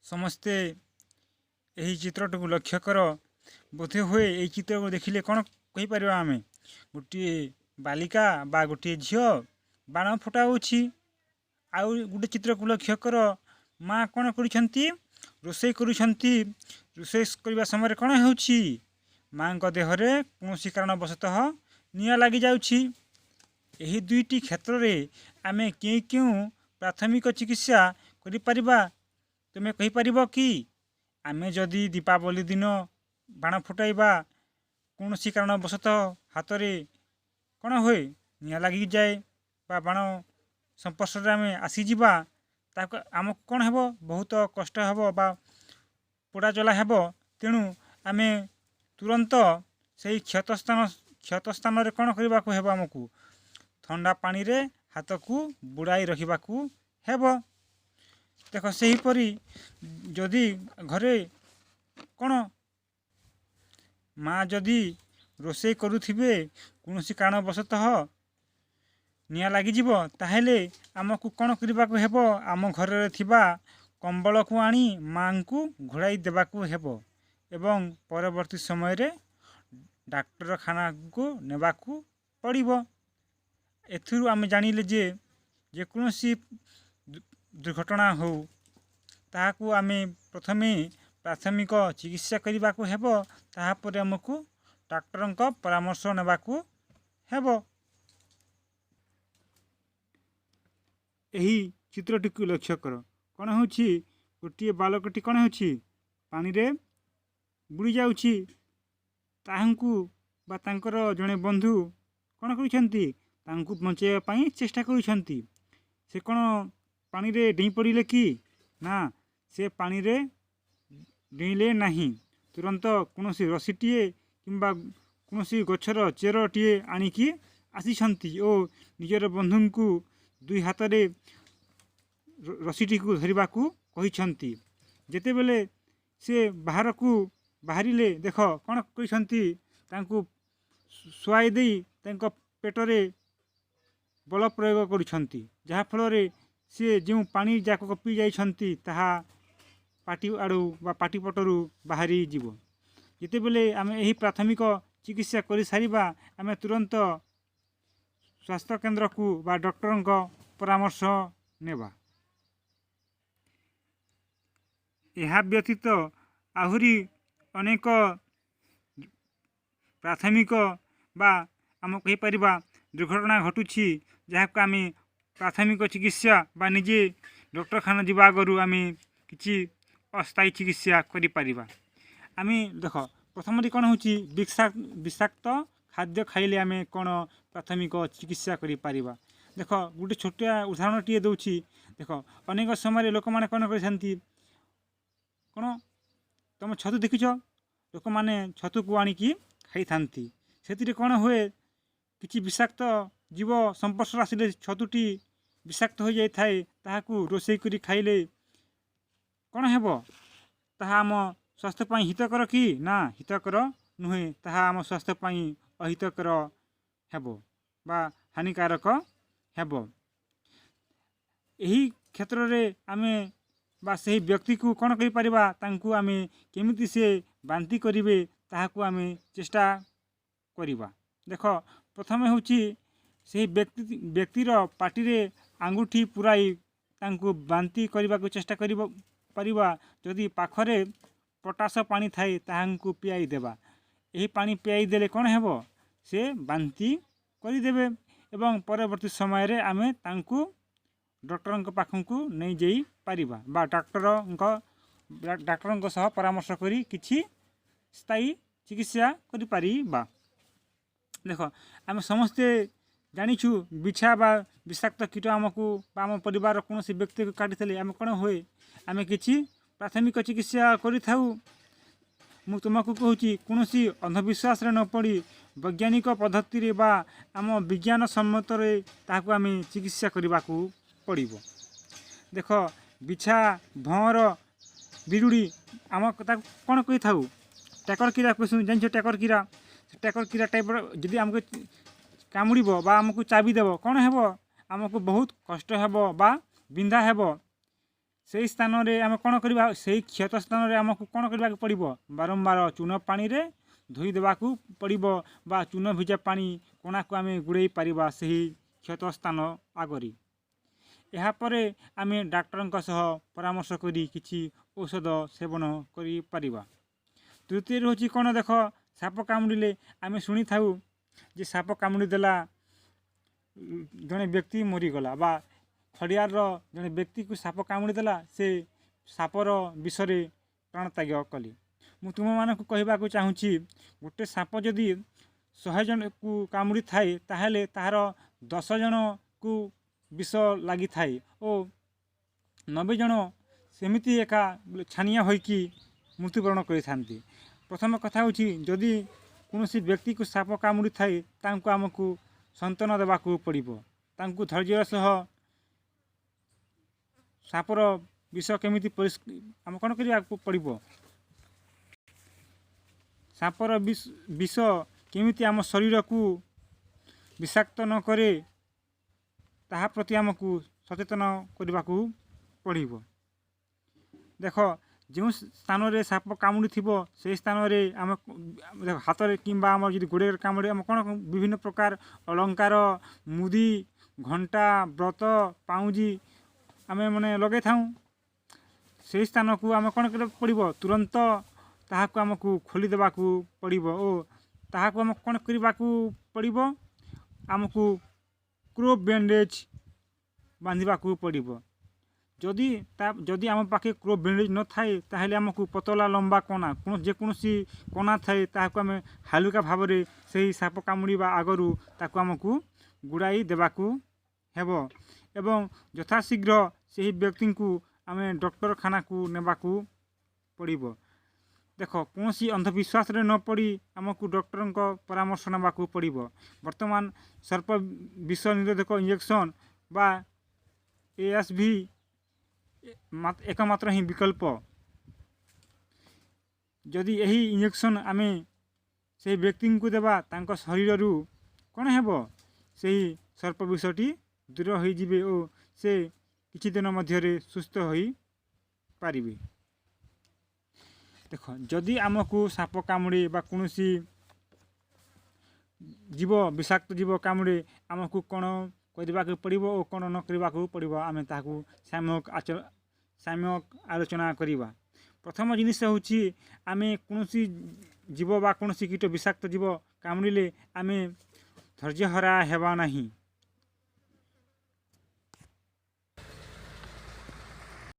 ସମସ୍ତେ ଏହି ଚିତ୍ରଟିକୁ ଲକ୍ଷ୍ୟ କର। ବୋଧେ ହୁଏ ଏଇ ଚିତ୍ରକୁ ଦେଖିଲେ କ'ଣ କହିପାରିବା ଆମେ? ଗୋଟିଏ ବାଲିକା ବା ଗୋଟିଏ ଝିଅ ବାଣ ଫୁଟାଉଛି। ଆଉ ଗୋଟେ ଚିତ୍ରକୁ ଲକ୍ଷ୍ୟ କର, ମା କ'ଣ କରୁଛନ୍ତି? ରୋଷେଇ କରୁଛନ୍ତି। ରୋଷେଇ କରିବା ସମୟରେ କ'ଣ ହେଉଛି? ମାଙ୍କ ଦେହରେ କୌଣସି କାରଣବଶତଃ ନିଆଁ ଲାଗିଯାଉଛି। ଏହି ଦୁଇଟି କ୍ଷେତ୍ରରେ ଆମେ କେଉଁ କେଉଁ ପ୍ରାଥମିକ ଚିକିତ୍ସା କରିପାରିବା, ତୁମେ କହିପାରିବ କି? ଆମେ ଯଦି ଦୀପାବଳି ଦିନ ବାଣ ଫୁଟାଇବା, କୌଣସି କାରଣବଶତଃ ହାତରେ କ'ଣ ହୁଏ? ନିଆଁ ଲାଗିଯାଏ ବା ବାଣ ସଂସ୍ପର୍ଶରେ ଆମେ ଆସିଯିବା, ତାକୁ ଆମକୁ କ'ଣ ହେବ? ବହୁତ କଷ୍ଟ ହେବ ବା ପୋଡ଼ାଜଳା ହେବ। ତେଣୁ ଆମେ ତୁରନ୍ତ ସେଇ କ୍ଷତ ସ୍ଥାନରେ କ'ଣ କରିବାକୁ ହେବ? ଆମକୁ ଥଣ୍ଡା ପାଣିରେ ହାତକୁ ବୁଡ଼ାଇ ରଖିବାକୁ ହେବ। ଦେଖ, ସେହିପରି ଯଦି ଘରେ କ'ଣ ମା ଯଦି ରୋଷେଇ କରୁଥିବେ, କୌଣସି କାରଣବଶତଃ ନିଆଁ ଲାଗିଯିବ, ତାହେଲେ ଆମକୁ କ'ଣ କରିବାକୁ ହେବ? ଆମ ଘରରେ ଥିବା କମ୍ବଳକୁ ଆଣି ମାଙ୍କୁ ଘୋଡ଼ାଇ ଦେବାକୁ ହେବ ଏବଂ ପରବର୍ତ୍ତୀ ସମୟରେ ଡାକ୍ତରଖାନାକୁ ନେବାକୁ ପଡ଼ିବ। ଏଥିରୁ ଆମେ ଜାଣିଲେ ଯେ ଯେକୌଣସି ଦୁର୍ଘଟଣା ହେଉ, ତାହାକୁ ଆମେ ପ୍ରଥମେ ପ୍ରାଥମିକ ଚିକିତ୍ସା କରିବାକୁ ହେବ, ତାହାପରେ ଆମକୁ ଡାକ୍ତରଙ୍କ ପରାମର୍ଶ ନେବାକୁ ହେବ। ଏହି ଚିତ୍ରଟିକୁ ଲକ୍ଷ୍ୟ କର। କ'ଣ ହେଉଛି? ଗୋଟିଏ ବାଳକଟି କ'ଣ ହେଉଛି? ପାଣିରେ ବୁଡ଼ି ଯାଉଛି। ତାହାଙ୍କୁ ବା ତାଙ୍କର ଜଣେ ବନ୍ଧୁ କ'ଣ କରୁଛନ୍ତି? ତାଙ୍କୁ ବଞ୍ଚାଇବା ପାଇଁ ଚେଷ୍ଟା କରୁଛନ୍ତି। ସେ କ'ଣ ପାଣିରେ ଡେଇଁ ପଡ଼ିଲେ କି? ନା, ସେ ପାଣିରେ ଡେଇଁଲେ ନାହିଁ। ତୁରନ୍ତ କୌଣସି ରସିଟିଏ କିମ୍ବା କୌଣସି ଗଛର ଚେରଟିଏ ଆଣିକି ଆସିଛନ୍ତି ଓ ନିଜର ବନ୍ଧୁଙ୍କୁ ଦୁଇ ହାତରେ ରସିଟିକୁ ଧରିବାକୁ କହିଛନ୍ତି। ଯେତେବେଳେ ସେ ବାହାରକୁ ବାହାରିଲେ, ଦେଖ କ'ଣ କରିଛନ୍ତି? ତାଙ୍କୁ ଶୁଆଇ ଦେଇ ତାଙ୍କ ପେଟରେ ବଳ ପ୍ରୟୋଗ କରୁଛନ୍ତି, ଯାହାଫଳରେ ସିଏ ଯେଉଁ ପାଣି ଯାକ ପିଇ ଯାଇଛନ୍ତି, ତାହା ପାଟି ଆଡ଼ୁ ବା ପାଟି ପଟରୁ ବାହାରି ଯିବ। ଯେତେବେଳେ ଆମେ ଏହି ପ୍ରାଥମିକ ଚିକିତ୍ସା କରିସାରିବା, ଆମେ ତୁରନ୍ତ ସ୍ୱାସ୍ଥ୍ୟକେନ୍ଦ୍ରକୁ ବା ଡକ୍ଟରଙ୍କ ପରାମର୍ଶ ନେବା। ଏହା ବ୍ୟତୀତ ଆହୁରି ଅନେକ ପ୍ରାଥମିକ ବା ଆମେ କହିପାରିବା ଦୁର୍ଘଟଣା ଘଟୁଛି, ଯାହାକୁ ଆମେ ପ୍ରାଥମିକ ଚିକିତ୍ସା ବା ନିଜେ ଡକ୍ଟରଖାନା ଯିବା ଆଗରୁ ଆମେ କିଛି ଅସ୍ଥାୟୀ ଚିକିତ୍ସା କରିପାରିବା। ଆମେ ଦେଖ, ପ୍ରଥମଟି କ'ଣ ହେଉଛି? ବିଷାକ୍ତ ଖାଦ୍ୟ ଖାଇଲେ ଆମେ କ'ଣ ପ୍ରାଥମିକ ଚିକିତ୍ସା କରିପାରିବା। ଦେଖ, ଗୋଟେ ଛୋଟିଆ ଉଦାହରଣଟିଏ ଦେଉଛି। ଦେଖ, ଅନେକ ସମୟରେ ଲୋକମାନେ କ'ଣ କରିଥାନ୍ତି? କ'ଣ ତୁମ ଛତୁ ଦେଖିଛ? ଲୋକମାନେ ଛତୁକୁ ଆଣିକି ଖାଇଥାନ୍ତି। ସେଥିରେ କ'ଣ ହୁଏ? କିଛି ବିଷାକ୍ତ ଜୀବ ସଂସ୍ପର୍ଶରେ ଆସିଲେ ଛତୁଟି ବିଷାକ୍ତ ହୋଇଯାଇଥାଏ। ତାହାକୁ ରୋଷେଇ କରି ଖାଇଲେ କ'ଣ ହେବ? ତାହା ଆମ ସ୍ୱାସ୍ଥ୍ୟ ପାଇଁ ହିତକର କି? ନା, ହିତକର ନୁହେଁ। ତାହା ଆମ ସ୍ୱାସ୍ଥ୍ୟ ପାଇଁ ଅହିତକର ହେବ ବା ହାନିକାରକ ହେବ। ଏହି କ୍ଷେତ୍ରରେ ଆମେ ବା ସେହି ବ୍ୟକ୍ତିକୁ କ'ଣ କରିପାରିବା? ତାଙ୍କୁ ଆମେ କେମିତି ସେ ବାନ୍ତି କରିବେ, ତାହାକୁ ଆମେ ଚେଷ୍ଟା କରିବା। ଦେଖ, ପ୍ରଥମେ ହେଉଛି ସେହି ବ୍ୟକ୍ତିର ପାଟିରେ ଆଙ୍ଗୁଠି ପୁରାଇ ତାଙ୍କୁ ବାନ୍ତି କରିବାକୁ ଚେଷ୍ଟା କରିବ ପାରିବା। ଯଦି ପାଖରେ ପଟାସ ପାଣି ଥାଏ, ତାହାଙ୍କୁ ପିଆଇ ଦେବା। ଏହି ପାଣି ପିଆଇ ଦେଲେ କ'ଣ ହେବ? ସେ ବାନ୍ତି କରିଦେବେ ଏବଂ ପରବର୍ତ୍ତୀ ସମୟରେ ଆମେ ତାଙ୍କୁ ଡକ୍ଟରଙ୍କ ପାଖକୁ ନେଇଯାଇ ପାରିବା ବା ଡାକ୍ତରଙ୍କ ସହ ପରାମର୍ଶ କରି କିଛି ସ୍ଥାୟୀ ଚିକିତ୍ସା କରିପାରିବା। ଦେଖ, ଆମେ ସମସ୍ତେ ଜାଣିଛୁ, ବିଛା ବା ବିଷାକ୍ତ କୀଟ ଆମକୁ ବା ଆମ ପରିବାରର କୌଣସି ବ୍ୟକ୍ତିକୁ କାଟିଥିଲେ ଆମେ କ'ଣ ହୁଏ? ଆମେ କିଛି ପ୍ରାଥମିକ ଚିକିତ୍ସା କରିଥାଉ। ମୁଁ ତୁମକୁ କହୁଛି, କୌଣସି ଅନ୍ଧବିଶ୍ୱାସରେ ନ ପଡ଼ି ବୈଜ୍ଞାନିକ ପଦ୍ଧତିରେ ବା ଆମ ବିଜ୍ଞାନ ସମ୍ମତରେ ତାହାକୁ ଆମେ ଚିକିତ୍ସା କରିବାକୁ ପଡ଼ିବ। ଦେଖ, ବିଛା, ଭଅଁର, ବିରୁଡ଼ି, ଆମ ତାକୁ କ'ଣ କହିଥାଉ? ଟେକର କିରା କହିସୁଁ। ଜାଣିଛ ଟେକର କିରା? ସେ ଟେକର କିରା ଟାଇପ୍ର ଯଦି ଆମକୁ କାମୁଡ଼ିବ ବା ଆମକୁ ଚାବି ଦେବ, କ'ଣ ହେବ? ଆମକୁ ବହୁତ କଷ୍ଟ ହେବ ବା ବିନ୍ଧା ହେବ। ସେଇ ସ୍ଥାନରେ ଆମେ କ'ଣ କରିବା? ସେଇ କ୍ଷତ ସ୍ଥାନରେ ଆମକୁ କ'ଣ କରିବାକୁ ପଡ଼ିବ? ବାରମ୍ବାର ଚୂନ ପାଣିରେ ଧୋଇ ଦେବାକୁ ପଡ଼ିବ ବା ଚୂନ ଭିଜା ପାଣି କଣାକୁ ଆମେ ଗୁଡ଼େଇ ପାରିବା ସେହି କ୍ଷତ ସ୍ଥାନ ଆଗରେ। ଏହାପରେ ଆମେ ଡାକ୍ତରଙ୍କ ସହ ପରାମର୍ଶ କରି କିଛି ଔଷଧ ସେବନ କରିପାରିବା। ତୃତୀୟରେ ହେଉଛି କ'ଣ? ଦେଖ, ସାପ କାମୁଡ଼ିଲେ ଆମେ ଶୁଣିଥାଉ ଯେ ସାପ କାମୁଡ଼ି ଦେଲା, ଜଣେ ବ୍ୟକ୍ତି ମରିଗଲା ବା ଖଡ଼ିଆଲର ଜଣେ ବ୍ୟକ୍ତିକୁ ସାପ କାମୁଡ଼ି ଦେଲା, ସେ ସାପର ବିଷରେ ପ୍ରାଣତ୍ୟାଗ କଲେ। ମୁଁ ତୁମମାନଙ୍କୁ କହିବାକୁ ଚାହୁଁଛି, ଗୋଟେ ସାପ ଯଦି 100 ଜଣକୁ କାମୁଡ଼ି ଥାଏ, ତାହେଲେ ତାହାର 10 ଜଣକୁ ବିଷ ଲାଗିଥାଏ ଓ 90 ଜଣ ସେମିତି ଏକା ଛାନିଆ ହୋଇକି ମୃତ୍ୟୁବରଣ କରିଥାନ୍ତି। ପ୍ରଥମ କଥା ହେଉଛି, ଯଦି କୌଣସି ବ୍ୟକ୍ତିକୁ ସାପ କାମୁଡ଼ିଥାଏ, ତାଙ୍କୁ ଆମକୁ ସାନ୍ତ୍ୱନା ଦେବାକୁ ପଡ଼ିବ। ତାଙ୍କୁ ଧୈର୍ଯ୍ୟର ସହ ସାପର ବିଷ କେମିତି ଆମେ କ'ଣ କରିବାକୁ ପଡ଼ିବ? ସାପର ବିଷ କେମିତି ଆମ ଶରୀରକୁ ବିଷାକ୍ତ ନ କରେ, ତାହା ପ୍ରତି ଆମକୁ ସଚେତନ କରିବାକୁ ପଡ଼ିବ। ଦେଖ, ଯେଉଁ ସ୍ଥାନରେ ସାପ କାମୁଡ଼ିଥିବ, ସେଇ ସ୍ଥାନରେ ଆମେ ଦେଖ, ହାତରେ କିମ୍ବା ଆମର ଯଦି ଗୋଡ଼ରେ କାମୁଡ଼େ, ଆମେ କ'ଣ ବିଭିନ୍ନ ପ୍ରକାର ଅଳଙ୍କାର, ମୁଦି, ଘଣ୍ଟା, ବ୍ରତ, ପାଉଁଜି ଆମେ ମାନେ ଲଗାଇଥାଉଁ। ସେଇ ସ୍ଥାନକୁ ଆମେ କ'ଣ କରିବାକୁ ପଡ଼ିବ? ତୁରନ୍ତ ତାହାକୁ ଆମକୁ ଖୋଲିଦେବାକୁ ପଡ଼ିବ ଓ ତାହାକୁ ଆମେ କ'ଣ କରିବାକୁ ପଡ଼ିବ? ଆମକୁ କ୍ରେପ୍ ବ୍ୟାଣ୍ଡେଜ୍ ବାନ୍ଧିବାକୁ ପଡ଼ିବ। ଯଦି ଆମ ପାଖେ କ୍ରେପ୍ ବ୍ୟାଣ୍ଡେଜ୍ ନଥାଏ, ତାହେଲେ ଆମକୁ ପତଳା ଲମ୍ବା କନା, ଯେକୌଣସି କନା ଥାଏ, ତାହାକୁ ଆମେ ହାଲୁକା ଭାବରେ ସେହି ସାପ କାମୁଡ଼ିବା ଆଗରୁ ତାକୁ ଆମକୁ ଗୁଡ଼ାଇ ଦେବାକୁ ହେବ ଏବଂ ଯଥାଶୀଘ୍ର ସେହି ବ୍ୟକ୍ତିଙ୍କୁ ଆମେ ଡକ୍ଟରଖାନାକୁ ନେବାକୁ ପଡ଼ିବ। ଦେଖ, କୌଣସି ଅନ୍ଧବିଶ୍ୱାସରେ ନ ପଡ଼ି ଆମକୁ ଡକ୍ଟରଙ୍କ ପରାମର୍ଶ ନେବାକୁ ପଡ଼ିବ। ବର୍ତ୍ତମାନ ସର୍ପ ବିଷ ନିରୋଧକ ଇଞ୍ଜେକ୍ସନ୍ ବା ଏଏସ୍ଭି ଏକମାତ୍ର ହିଁ ବିକଳ୍ପ। ଯଦି ଏହି ଇଞ୍ଜେକ୍ସନ୍ ଆମେ ସେହି ବ୍ୟକ୍ତିଙ୍କୁ ଦେବା, ତାଙ୍କ ଶରୀରରୁ କ'ଣ ହେବ? ସେହି ସର୍ପ ବିଷଟି ଦୂର ହୋଇଯିବେ ଓ ସେ କିଛି ଦିନ ମଧ୍ୟରେ ସୁସ୍ଥ ହୋଇପାରିବେ। ଦେଖ, ଯଦି ଆମକୁ ସାପ କାମୁଡ଼େ ବା କୌଣସି ଜୀବ, ବିଷାକ୍ତ ଜୀବ କାମୁଡ଼େ, ଆମକୁ କ'ଣ କରିବାକୁ ପଡ଼ିବ ଓ କ'ଣ ନ କରିବାକୁ ପଡ଼ିବ, ଆମେ ତାହାକୁ ସମ୍ୟକ ଆଲୋଚନା କରିବା। ପ୍ରଥମ ଜିନିଷ ହେଉଛି, ଆମେ କୌଣସି ଜୀବ ବା କୌଣସି କୀଟ, ବିଷାକ୍ତ ଜୀବ କାମୁଡ଼ିଲେ ଆମେ ଧୈର୍ଯ୍ୟହରା ହେବା ନାହିଁ।